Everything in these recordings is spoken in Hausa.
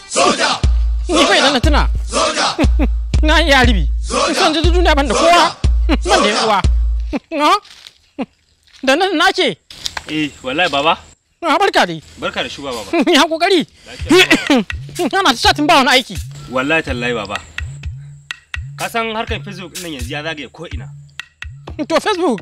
Soja! Ni fa idan na tuna. Soja! Na iya harbi. Soja! Son ji duniya ban da kowa. Ban da yan uwa. Da nan na ce. Eh, wallahi baba. Na barka dai. Barka da shuba baba. Ya kokari. Ana ta chatin ba wani aiki. Wallahi tallahi baba. Ka san harkar Facebook din nan yanzu ya zagaye ko ina. To Facebook.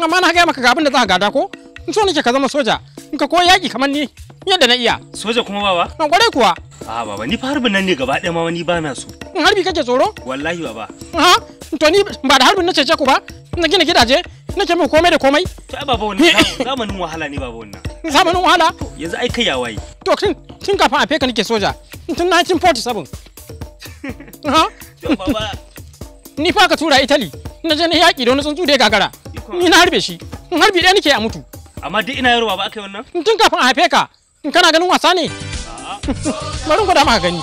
Amma na gaya maka ga abin da za ka gada ko? In so nake ka zama soja. In ka koyi yaƙi kamar ni yadda na iya. Soja kuma baba? Na kwarai kuwa. A baba ni fa harbin nan ne gaba ɗaya ma ni ba na so. In harbi kake tsoro? Wallahi baba. Ha? To ni ba da harbin na cece ku ba? Na gina gidaje, nake muku komai da komai. To ai baba wannan zamanin wahala ne baba wannan. Zamanin wahala? Yanzu ai kai ya waye. To tun kafin a feka nake soja. Tun 1947. Ha? To baba Ni fa ka tura Italy. Na je na yaƙi da wani tsuntsu da ya gagara. Ni na harbe shi. In harbi ɗaya nake a mutu. Amma duk ina yaro baba aka yi wannan? Tun kafin a haife ka, in kana ganin wasa ne? Bari in gwada maka gani.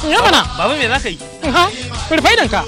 Ya mana. Baba me za ka yi? Ha? Rufe idonka.